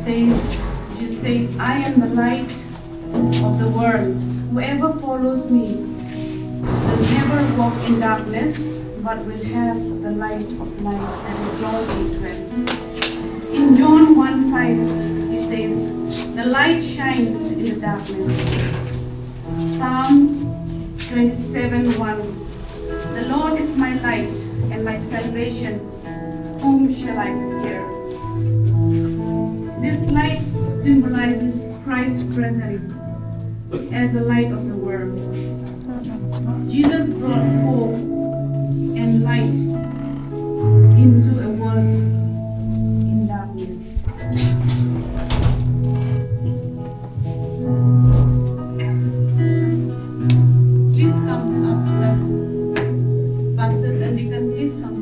says, Jesus says, I am the light of the world. Whoever follows me will never walk in darkness, but will have the light of life. That is John 8:12. In John 1:5, he says, The light shines in the darkness. Psalm 27:1 The Lord is my light and my salvation. Whom shall I fear? This light symbolizes Christ's presence as the light of the world. Jesus brought hope and light into a world in darkness. Please come up, sir. Pastors and deacon, please come up.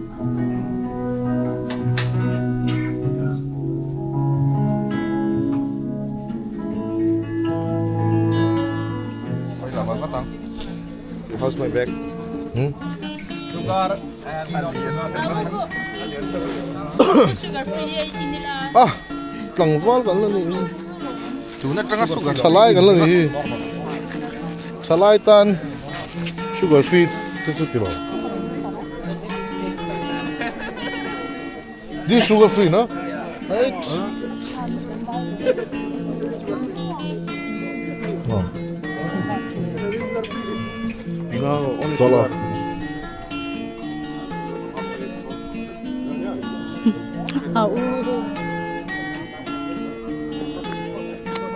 How's my bag? Hmm? Sugar Sugar free inila. Ah, tlangval kan la ni. Tuna tanga sugar. Thalai kan la ni hi. Thalai tan sugar free te chu ti lo. This sugar free no? Right? Oh. No, only Solo. Au.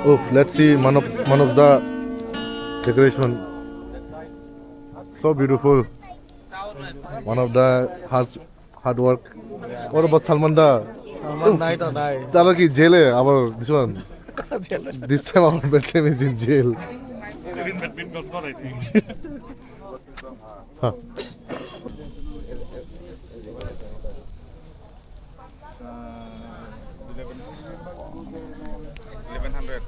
Oh, let's see one of the decoration. So beautiful. One of the hard hard work. What about Salman da? নাই তো নাই তারা কি জেলে আবার this one? This time our Bethlehem is in jail. Still in badminton, not I think. Huh. 1100.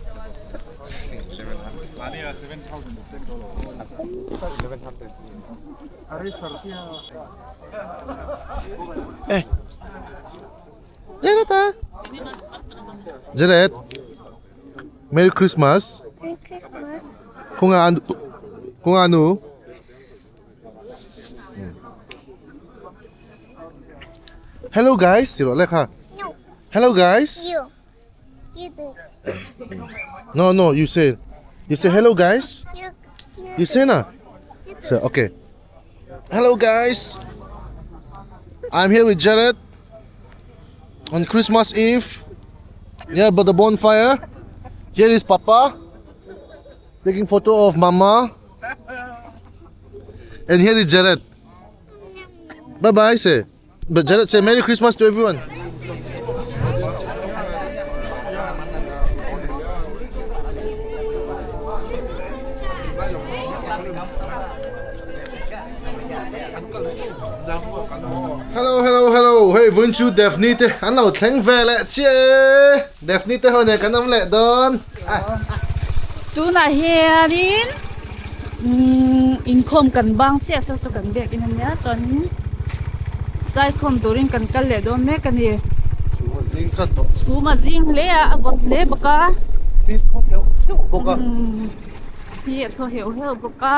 1100. Money 7,000, $7. 1100. Eh. Jared ah. Jared. Merry Christmas. Merry Christmas. Kung ano kung ano. Hello guys, siro lekha. No. Hello guys. You. You do. No, no, you say you say hello guys. You. You. You say na. Say okay. Hello guys. I'm here with Jared on Christmas Eve. Yeah, but the bonfire. Here is Papa taking photo of Mama. And here is Jared. Bye bye, say. But Jared say Merry Christmas to everyone. Hello, hello, hello. Hey, vun chu Daphne te an lo thleng ve leh che. Daphne te ho ne kan awm leh dawn. Tunah hianin umm inkhawm kan bang chiah saw saw kan biak in ania chuanin zaikhawm turin kan kal leh dawn mek a ni. Chhum a zing hle a, a vawt hle bawk a. Umm hi a thaw heuh heuh bawk a.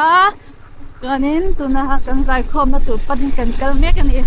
Chuanin tuna kan zaikhawmna tur panin kan kal mek a ni.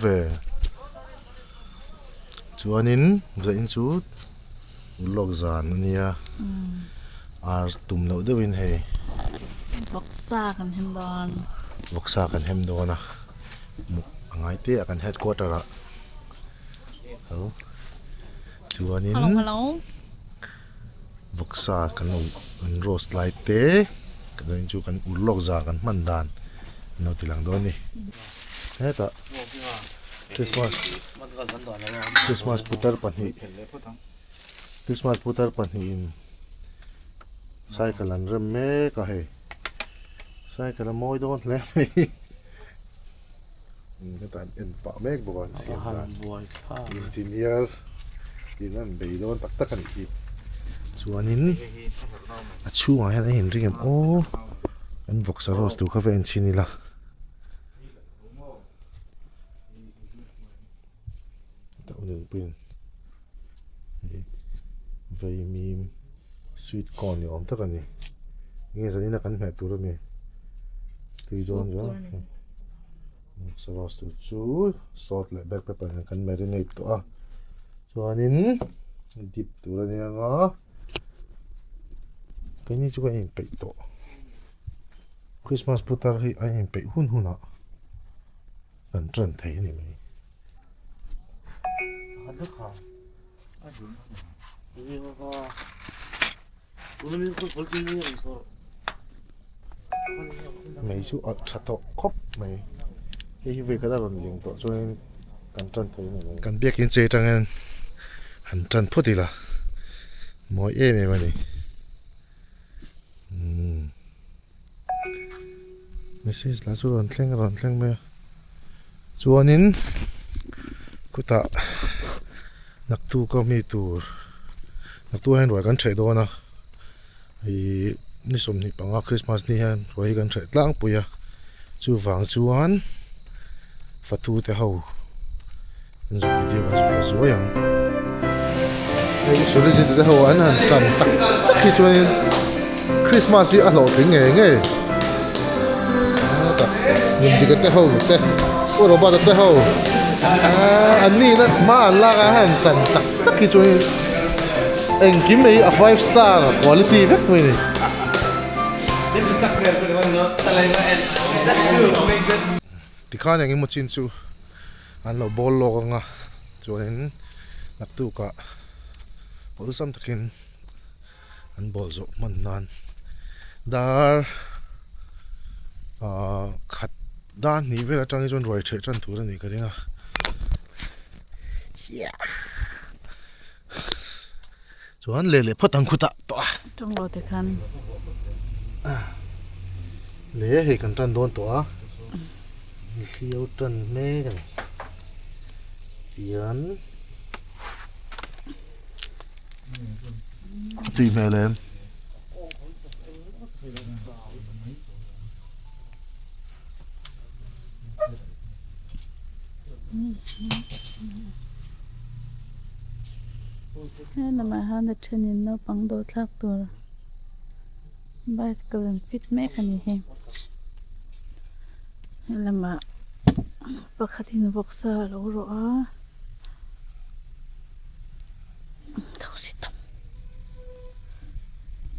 ve. Chuanin zain chu lawk zan a nia ar tum loh deuhin hei Vawksa kan hem dawn. Vawksa kan hem dawn a muk a ngai te a kan headquarter ah ho chuanin Hello hello. Vawksa kan lo an roast lai te zain chu kan ur lawk zan kan hman dan an lo ti lang dawn a ni hetah Christmas Christmas putar pahnih Christmas putar pahnih in cycle an rem mek a hei cycle a mawi dawn hle mai hetah an en pah mek bawk a an siam dan engineer in an bei dawn tak tak a nih hi chuanin a chhungah hian a inring em aw an vawksa roast tur kha va en chhin ila. Vaimim sweet corn ni awm tak a ni enge zanin a kan hmeh tur a ni tui dawn viau saros tur chu salt leh black pepper nen kan marinate tawh a chuanin dip tur a nia nga keini chu kan inpeih tawh. Christmas putar hi a inpeih hun hunah kan ṭan thei a ni mai. Mei chu a tha tawh khawp mai. Hei hi vei khat a rawn ling tawh chuanin kan ṭan thei a ni mai. Kan biakin che aṭangin han ṭan phawt ila mawi em em a ni. Umm message lah chu rawn thleng rawn thleng mai a chuanin khutah naktuk a mi tur naktuk ah hian ruai kan ṭheh dawn a ihh ni sawmhnih panga christmas ni hian ruai hi kan ṭheh tlangpui a chuvang chuan fatu te ho an zuk video an zuk la zuai ang hei Surajit te ho an han tan tak tak hi chuanin Christmas hi a hlawhtling ngei ngei a tak Nundika te ho te U Robert-a te ho an ni na hma an lak a han tan tak tak hi chuanin engkim mai a five star quality vek mai a ni. Tikhan engemaw chin chu an lo bawl lawk ang a chuanin naktukah awlsam takin an bawl zawh hman nan dar ahh khat dar hnih vel atang hi chuan ruai ṭheh ṭan tur a nih ka ring a chuan leh leh phawt ang khutah tawh a. Tawnglo te khan. Le hei kan tan dawn tawh a hliau tan mek a ni tian a tui hmel em. He lamah hian a thenin naupang dawr thlak tur bicycle an fit mek a ni hei helamah pakhatin vawksa a lo rawh a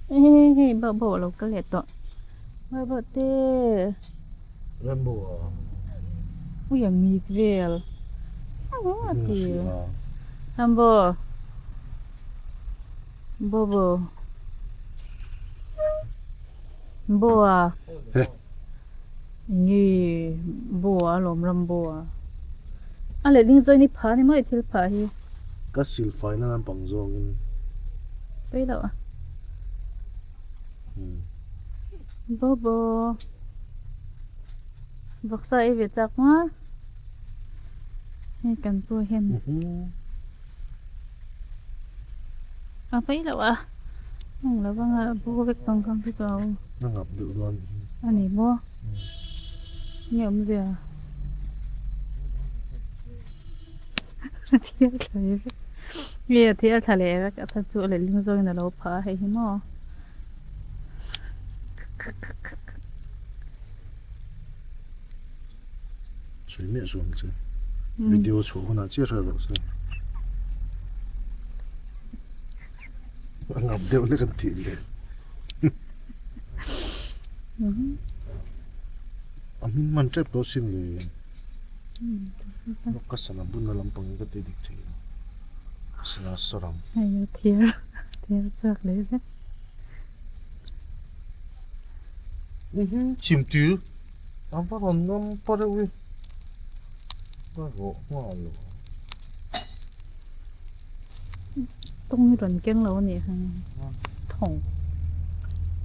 hei hei bauh a lo kal leh tawh bauh te. Ui a mit vel a ti Rambo Bobo Boa nge Boa alawm Ramboa a lehling zawin i phah a ni maw i thil phah hi. Ka silfaina lampang zawngin. Pawi loh a. Bobo Vawksa ei ve chak maw hei kan pu hian a paih loh a heng lo vang a bo vek tawng kha chu a awm a ni maw nge awmzia a thil thla leh vek nge a thil thla leh vek a chu a lehling zawngin a lo phah a hei hi maw. Sawi miah suam che. Video chhuah hunah chiah hriat rawh se. A ngam deuh hlek an tih leh. A hming hman tep tawh sin le. Ka sana bun na lampang hi ka ti dik thei lo. Ka sana sarang. Hei a thir thir chhuak leh vek. Chim tir a va rawn ngam pa reuh hi. Ka rawh nghal lo. Tawng hi rawn keng lo a nih kha thawng.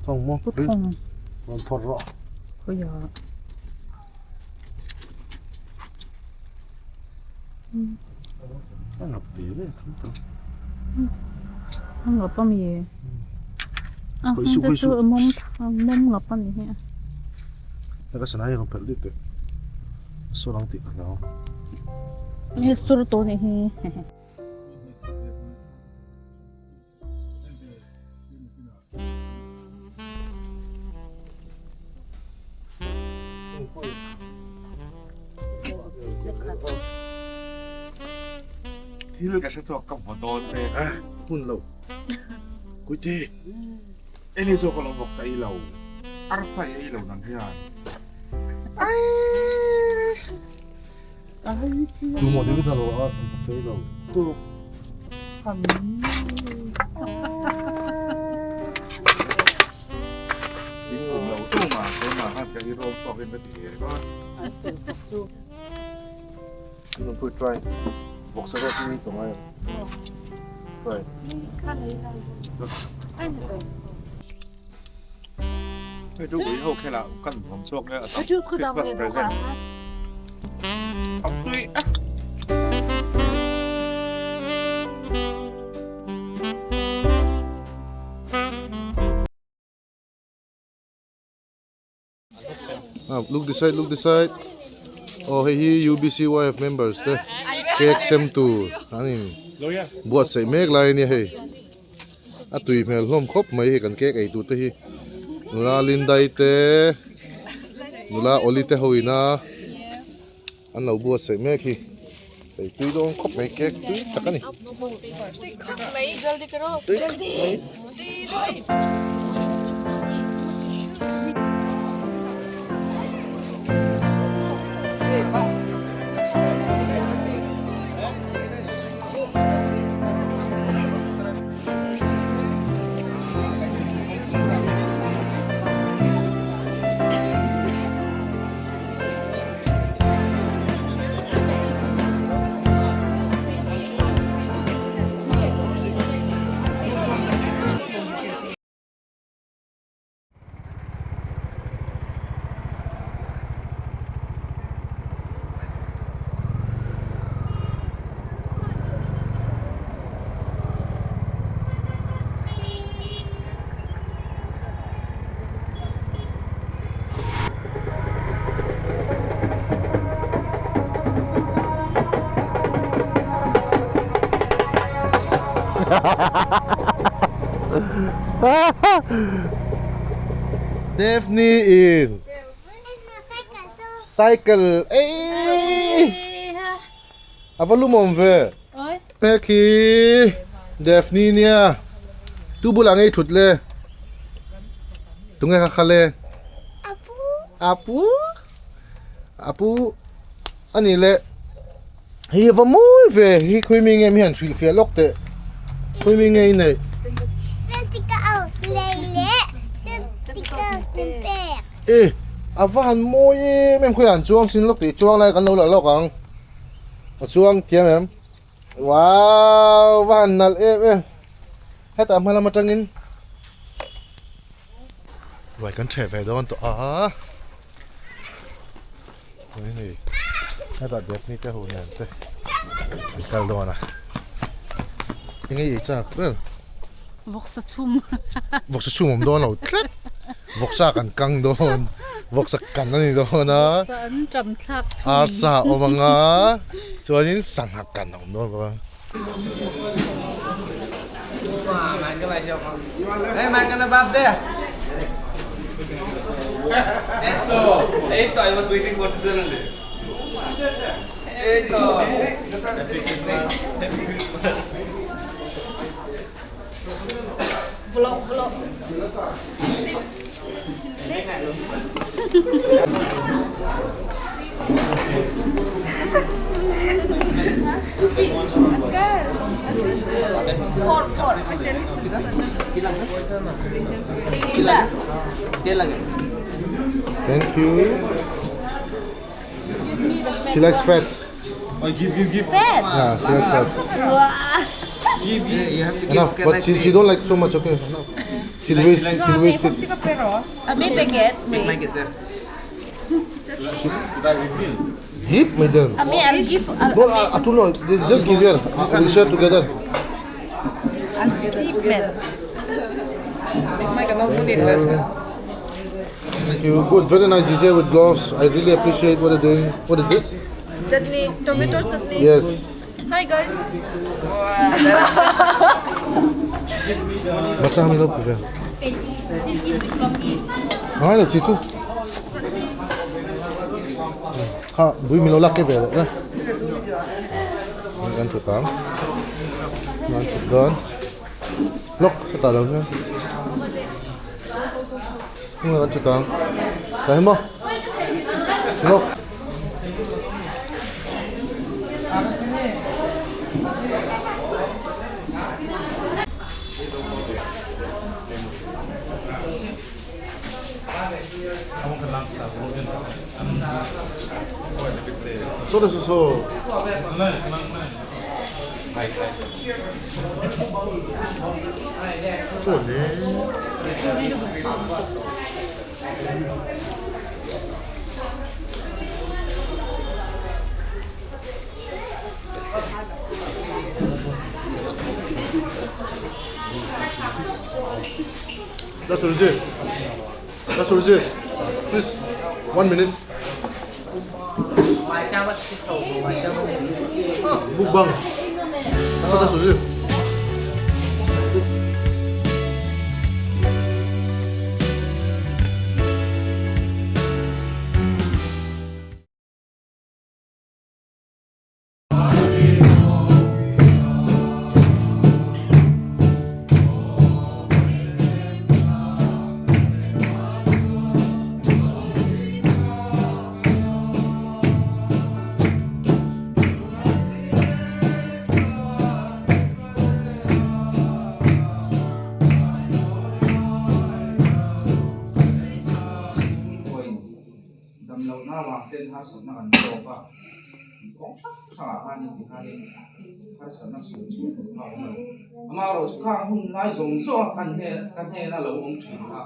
Thawng maw? Pu thawng. Rawn phawrh rawh. Khawiah. A ngap ve ve thung tawh. A ngap a mi? A hming te chu a mawm a mawm ngap a ni hi a. Hei ka sana hi rawn phelh dik teh. A sur ang tih ka hlau. Hei sur tawh a nih hi. Thil ka hre chhuak ka vaw dawn che. Hun lo. Kuiti. Eni zawk alawm vawk sa ei lo. Arsa i ei lo nang hian. Tu maw David a lo a vawk sa ei lo. Tuk. Try. Vawksa rawt hi tawng ai. Try. Hei chu ui ho khelah kan vawm chhuak nge a tam Christmas present. Look this side, look this side. Oh, hei hi UBCYF members te cake sem tur an in buatsaih mek lai a nia hei. A tui hmel hlawm khawp mai hei kan cake ei tur te hi nula Lindai te nula Oli te ho ina an lo buatsaih mek hi ei tui dawn khawp mai cake tui tak a ni. Tui khawp mai. Daphne in cycle ei a va lumawm ve hekhi Daphne nia tu bulah ngei thut le tunge kha kha le apu apu ani le hei a va mawi ve hi khawi mi nge mi han hrilh fiah lawk teh khawi mi nge i neih. E a va han mawi em em khawiah an chuang sin lawk tih chuang lai kan lo la lawk ang a chuang thiam em wow va han nalh em em hetah hma lam atangin ruai kan ṭheh ve dawn tawh a hei hetah Daphne te ho nen te an kal dawn a enge i chak ber vawksa chhum vawksa chhum awm dawn lo tlat vawksa kan kang dawn vawksa kan a ni dawn a vawksa an ṭam thlak chhum arsa a awm ang a chuanin sangha kan a awm dawn bawk a. Vlog vlog. Thank you. She likes fats. Give, give, give. Fats. Yeah, she likes fats. Wow. Give, give. You have to give Enough, but she don't like so much. Okay, enough. She'll waste. She'll waste it. Ami baguette. Mike is there. Should I refill? Give me then. Ami I'll give. I'll, No, I don't know. Just give here. We'll share together. I'll give man. Mike, no need investment. Thank you. Good. Very nice dessert with gloves. I really appreciate what you're doing. What is this? Chutney, tomato chutney. Yes. Hi guys. Basta kami love to Nói là chỉ chú. Ha, bui mình lo lắc cái về rồi đó. Ăn thử tám. Ăn thử đón. Lok, cái tà đâu nhá. Ăn thử tám. Đấy không? Lok. So so so. That's legit. That's legit. Please, 1 minute. Mukbang. That's legit. Damlohna avang ten harsatna kan tawk a, kawng hrang hrangah khanin tikhanin harsatna sual chhuah tur kha a awm lo. Amaherawhchu khang hun lai zawng zawng a kan hne ka hnena lo awm thin kha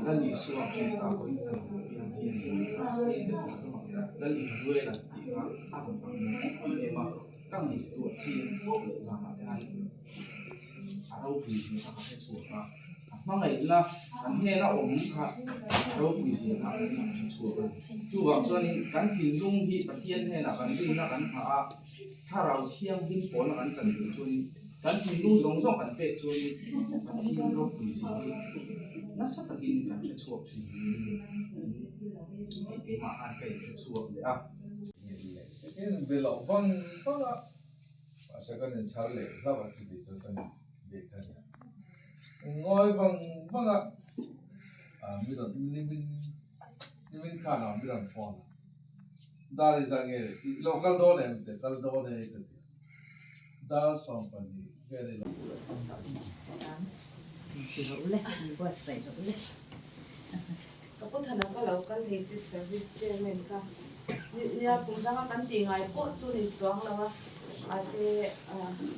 Lal Isua Krista pawhin a lo piang hi a ni a, hei te pawh chu Lal Immanuela tih kha a rawn ang em em a, ka ngaihtuah chian tawk leh zanah te hian a ropui zia kha ka hre chhuak a. A hmangaihna kan hnena awm kha a ropui zia kha kan hre chhuak a ni. Chuvang chuanin kan thinlung hi Pathian hnenah kan rinna kan nghah a, Thlarau Thianghlim pawlna kan chan duh chuanin kan thinlung zawng zawng kan pek chuanin Pathian ropui zia hi nasa takin kan hre chhuak thin niin keimah khan ka inhre chhuak leh a. Be loh vang vang a, mahse kan inchhar leh hlauh a chuti chu kan beh kha nia. Ngawi vang vang a, mi rawn nimin nimin khan a mi rawn phone a, dar i zah nge i lo kal dawn em tih kal dawn e ka ti a, dar 12 vel i lo. Ka pu Thana ka lo kal thei si service chairman kha nia kum danga kan tih ngai pawh chu ni chuang lo a mahse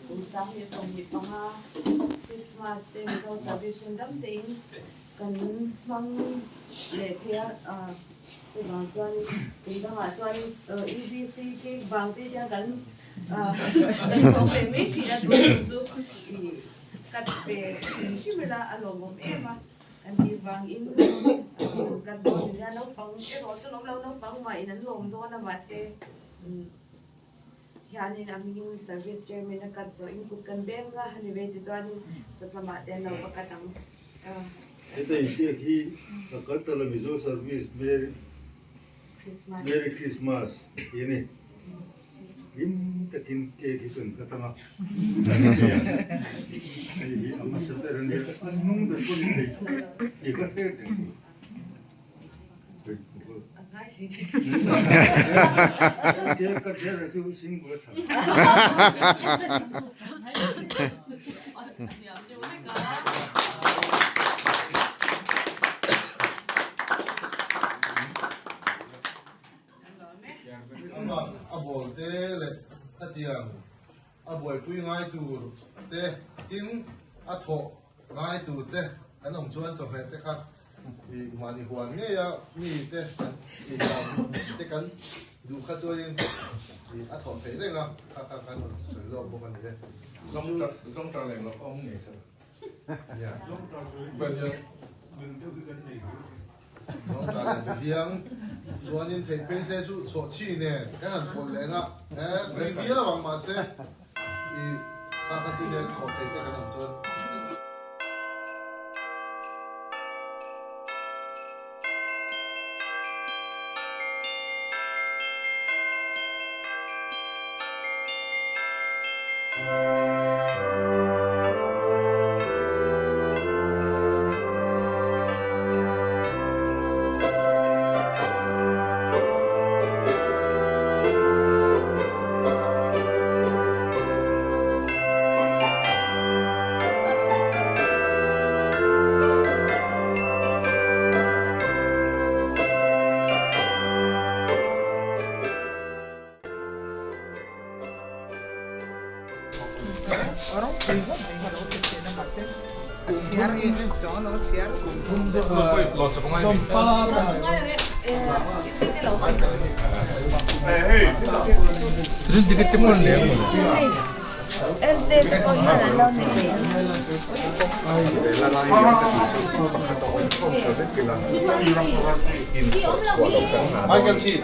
kum 2025 Christmas te Mizo service in dam te in kan hmang leh thei a chuvang chuan kum dangah chuan UBC cake vang te hian kan kan sawm leh mai thin a tun chu ih cut ve hrim hrim ila a lawmawm em a. An tih vangin kan dawn nia naupang erawh chu an awm lo, naupang mahin an lawm dawn a mahse hianin a hmingin service chairman a cut zawh in kut kan beng a ani ve tichuanin sawtlamah te an lo va cut ang. Heta inhriat hi ka kal ta lo Mizo service Merry Christmas tih a ni. Hlim takin cake hi chu an cut anga hei hi a hmasa ber a nia, a hnung ber pawh ni thei tih kha hre reng tur. Cake cut ber chu single a tha. Amah a bawl te leh khatiang a buaipui ngai tur te tin a thawh ngai tur te kan awm chuan chawhmeh te kha ih mahni huan ngei a mi te kan tih dan te kan duh kha chuanin ih a thawh theih reng a kha kha kan rawn sawi lawk bawk a ni e. Zawngṭah leh loh a awm ngei sir. Nia. Banian. Zawngṭah leh Behliang chuanin theih phei se chu chhawhchhi nen kan han pawlh leh ang a, he tui viau ang mahse i kha kha chu nen thawh theih te kan awm chuan. Michael Chi.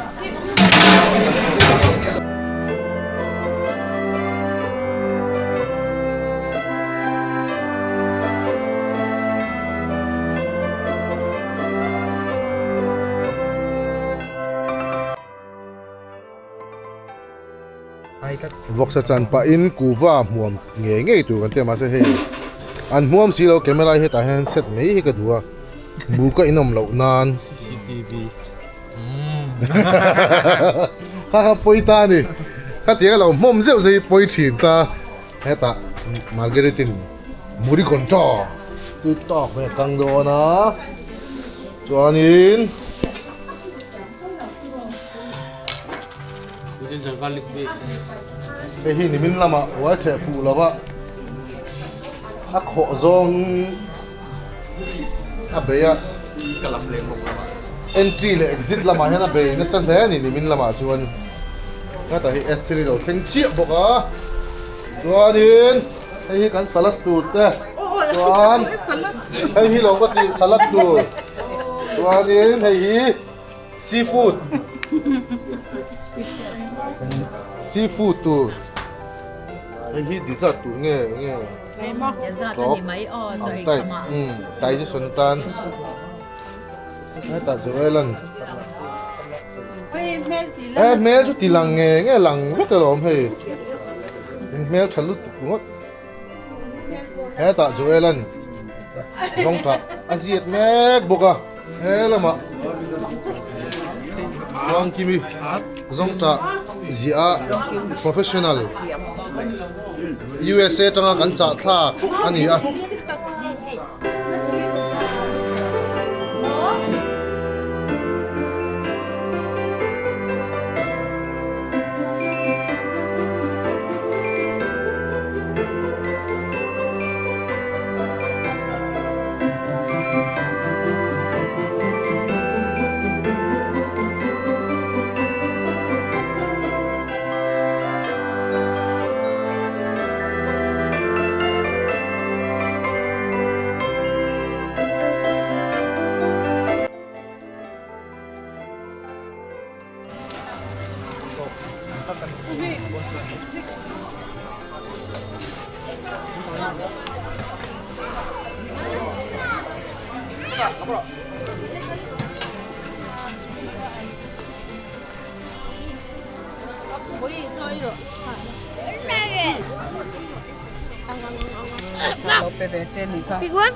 Vawksa chan pahin kuva hmuam ngei ngei tur kan ti a mahse hei an hmuam si lo camera hi hetah hian set mai hi ka duh a bu ka inawm loh nan cctv Kha kha pawi ta a ni. Khatiang a lo hmawm zeuh zeuh hi pawi thin ta. Hetah Margaret in muri kawn ta tui tawk mai a kang dawn a. Chuanin hei hi nimin lamah uai theh fuh lo va a khawh zawng a bei a entry leh exit lamah hian a bei nasa hle a ni nimin lamah chuan hetah hi S three lo thleng chiah bawk a chuanin hei hi kan salad tur te chuan hei hi lo ka tih salad tur chuanin hei hi seafood seafood tur hei hi dessert tur nge nge. Chawp ang type digestion atan hetah Joel-a'n e hmel chu ti lang nge nge lang vek alawm hei hmel tha lutuk ringawt hetah Joel-a'n zawngtah a ziat mek bawk a he lamah Wangkimi zawngtah ziah a professional. USA atanga kan chah thlak a ni a. Lo pe ve che ni kha. Big one?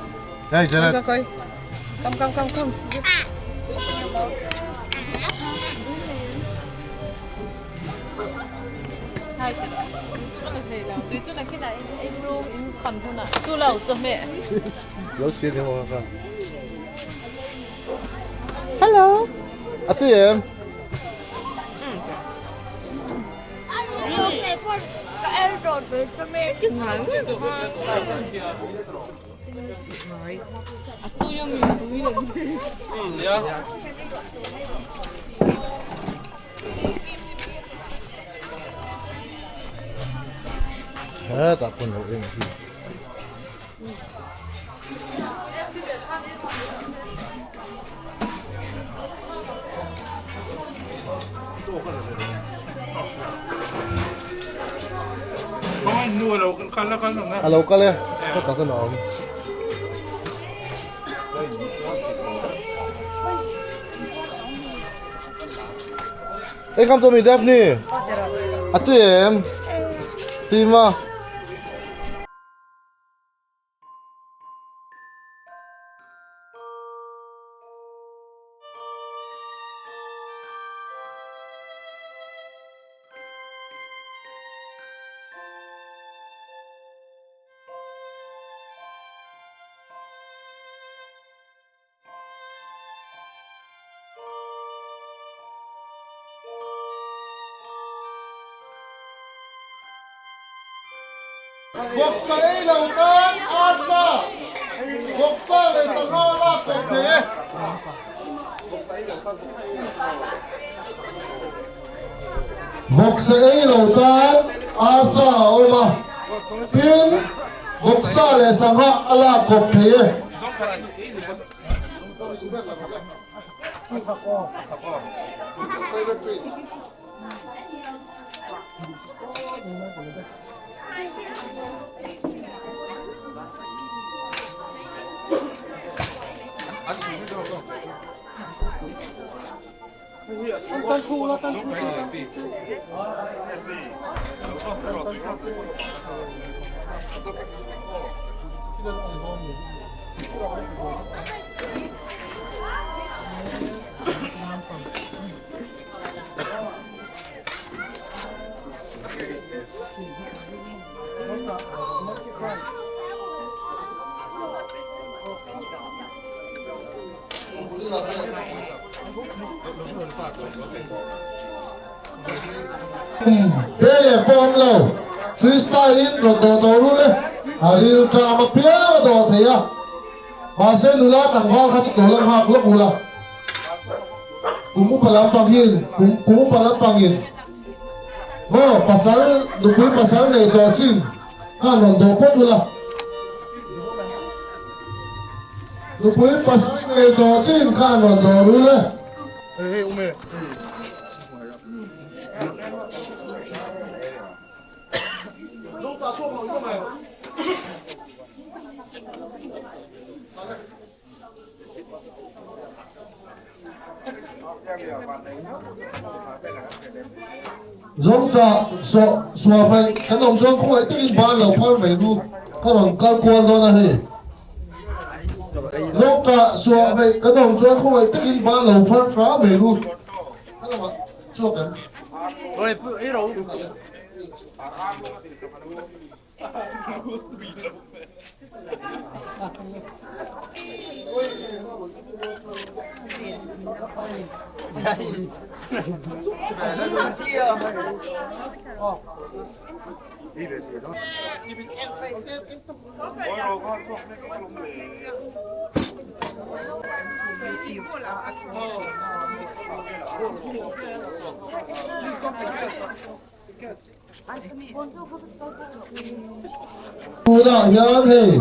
Hey Janet. Koi. Come come come come. Lo chian hi maw kha. Hello. A tui em? Hetah pawn lo eng hi. A lo kal e, ka tak a awm. Hey, come to me, Daphne. A tui em? Tim a. Vawksa ei lo tan arsa, vawksa leh sangha lak kawp thei e. Vawksa ei lo tan arsa a awm a, tin vawksa leh sangha a lak kawp thei e. Be leh pawh awm lo, freestyle in rawn dawh tawh rul e, a ril ṭam apiang a dawh thei a, mahse nula tlangval kha chu lo la nghak lawk ula. Kum upa lampang hian kum upa lampangin maw pasal nupui pasal nei tawh chin khan rawn dawh phawt ula. Nupui pasal nei tawh chin khan rawn dawh rul e. Zawngṭah sawh sual mai kan awm chuan khawngaih takin ban lo phar mai ru ka rawn kal kual dawn a hei. Zawngṭah suah mai kan awm chuan khawngaih takin ban lo phar hra mai ru. A lamah chhuak em? Tunah hian hei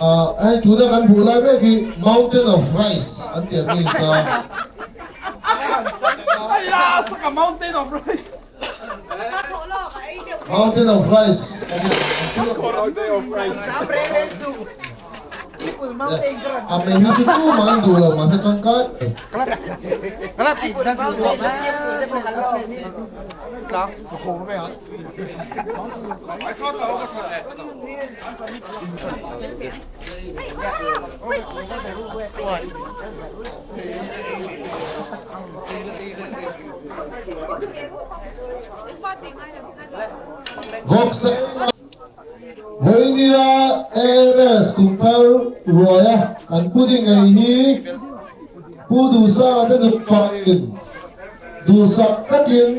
ah hei tuna kan hmuh lai mek hi mountain of rice an tih ang nge ta. Mountain of rice an tih ang. A mei hi chu tumah an duh lo mahse tangkai Vawksa Vawinia AMS kumthar ruaia an pudding ei hi Pu Duhsanga te nupain duhsak takin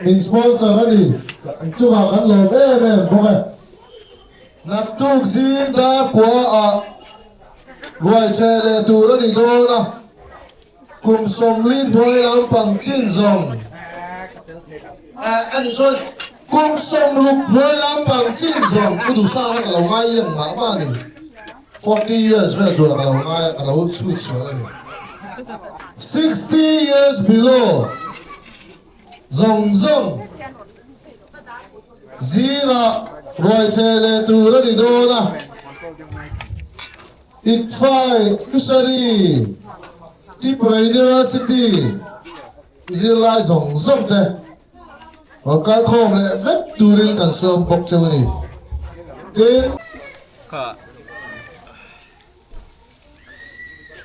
min sponsor a ni. An chungah kan lawm em em bawk e. Naktuk zing dar kua ah ruai ṭheh leh tur a ni dawn a, kum sawmli hnuai lampang chin zawng eh a nih chuan kum sawmruk hnuai lampang chin zawng u duhsang kha ka lo ngai ang mah mah a ni. 40 years vel turah ka lo ngai a, ka lo chhut sual a ni. 60 years below zawng zawng. Zingah ruai ṭheh leh tur a ni dawn a, ICFAI Fishery Tripura University zirlai zawng zawng te rawn kal khawm leh vek turin kan sawm bawk cheu a ni. Tin.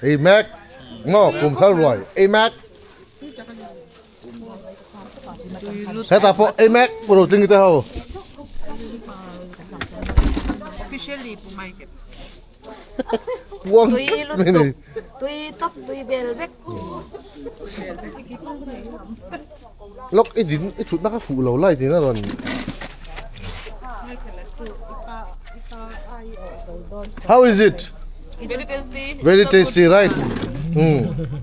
Ei mek ngo kum thar ruai ei mek hetah pawh ei mek pu ro tling te ho Officially pu mai ke. Puang Tui lutuk tui top tui bel vek. Lok i din i thutna kha fuh lo lai tin a rawn. How is it? Very tasty. Very tasty, right? Mm.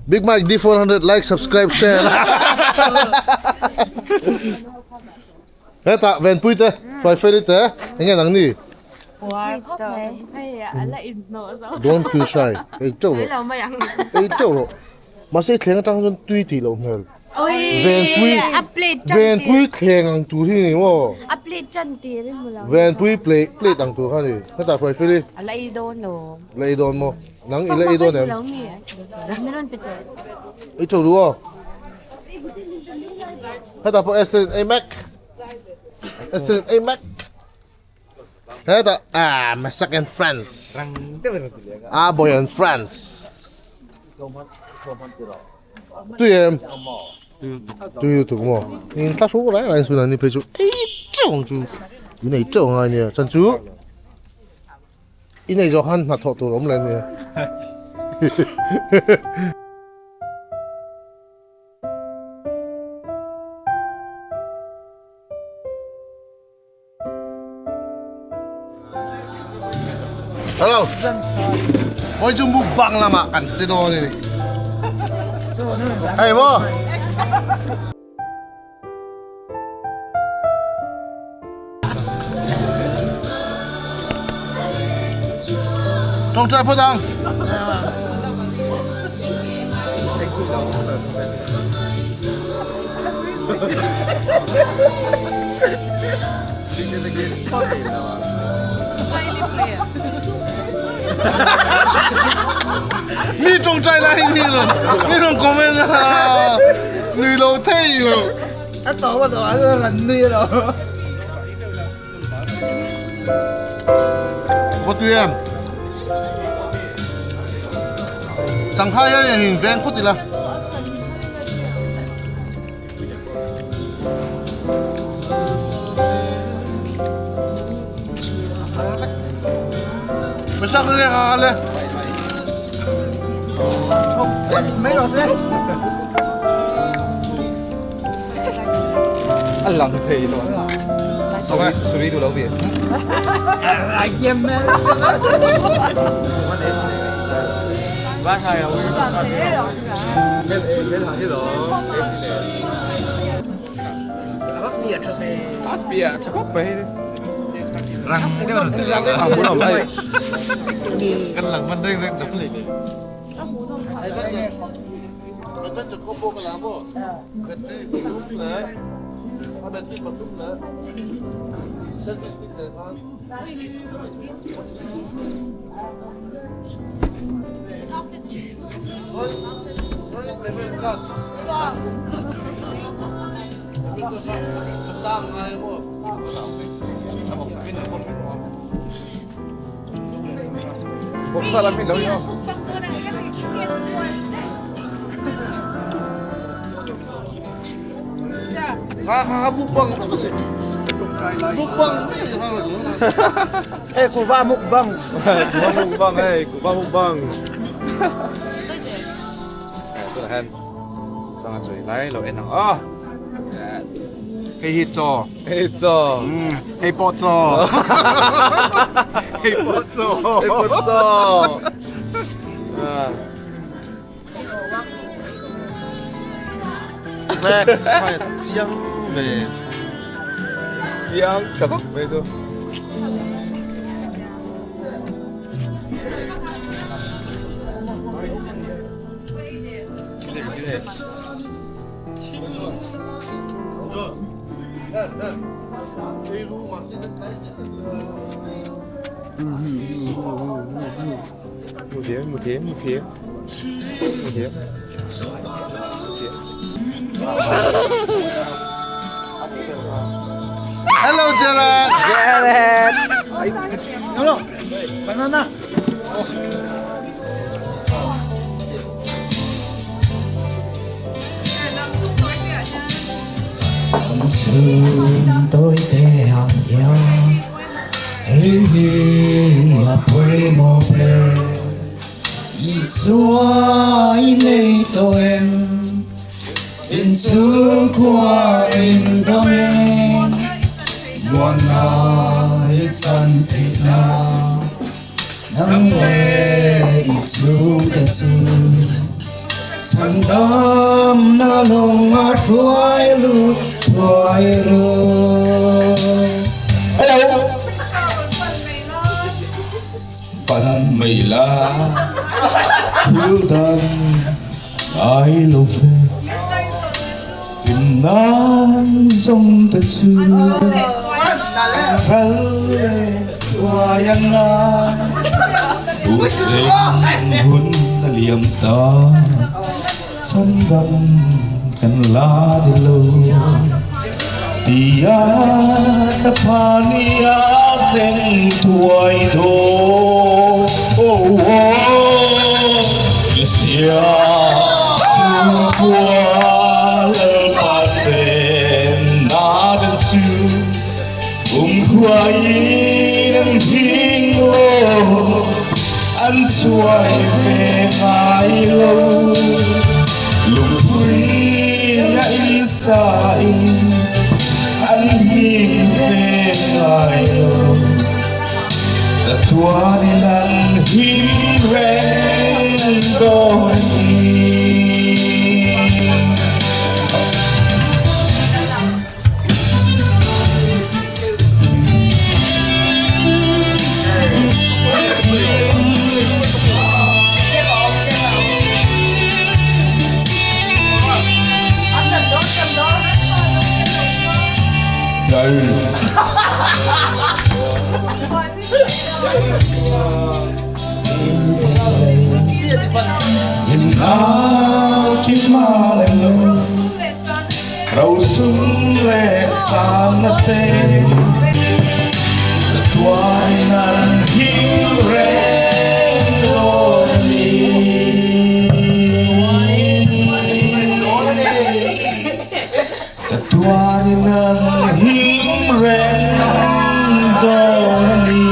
Big Mike D400 like, subscribe, share. Heta venpui te, fry feri te, enge nang ni? Don't feel shy. Ei teuh rawh. Ei teuh rawh. Mahse i thleng atang chuan tui tih loh hmel. Venpui Venpui thleng ang tur hi ni maw? A plate tan tir i hmu lo. Venpui plate plate ang tur kha ni. Hetah hruai fir i. A la ei dawn lo. La ei dawn maw? Nang i la ei dawn em? Mi rawn pe teh. I tho duh aw. Hetah pawh Esther in ei mek. Esther in ei mek. Hetah ah my second friends. Ah boy and friends. Tui em? Tui lutuk maw? In thla hruk rai rai sun an ni phei chu ei teuh ang chu in ei teuh ang a nia chan chu in ei zawh khan hnathawh tur a awm leh ania. Hello. Oi chu mukbang lamah kan che dawn a ni. Hei maw. Tawngtai phawt ang. Mi tawngtai lai hi mi rawn comment a nui lo thei lo. A tawp a tawp a rawn nui lo. Có tui em Chẳng khai ấy hình ven phút thì là Mày sao cái này lên Mấy rồi xe A lang thei lo. Ok. Suri du lo ve. Ai kem me. Ba hai à. A fia tha khawp mai. Rang A hmu lo mai. Kan lang man reng reng dap lei. Adventure combo ka la mo. Battery pathum leh a battery pathum leh selfie stick leh khan. Payment card. A sang ngai mo. Vawksa lam hi lo ni aw. Kha kha kha mukbang mukbang. Ê, kuva mukbang. Kuva mukbang hei, kuva mukbang. Tunah hian sangha chawi lai lo en ang aw. Yes. Hei hi chaw. Hei chaw. Hei pawh chaw. Hei pawh chaw. Hei pawh chaw. Chiang ve. Chiang tha khawp mai chu. Mu thiam, mu thiam, mu thiam. Hello Jared. Jared. Hello. Banana. Tôi te ya hei hi a pawimawh ber Isua i nei tawh em inchhungkhua in dam em muanna i chan theih na nang leh i chhungte chu chhandamna lawnga hruai lut thuai rawh. Hello. Pan mai la thil dang ngai lo ve Kim nan zawng te chu ral leh thuai anga Duhseng hun a liam ta Chhandam kan la ni lo Tia thla nia thleng thuai dawn Kristian chhungkua Lalpa chenna te chu Kumkhuaiin an hing lo, an suai ve ngai lo. Lungpui a insain an hing ve ngai lo. Chatuanin an him reng dawn a ni. Rosum leh sanna te chatuan an him reng dawn a ni. Chatuanin an him reng dawn a ni.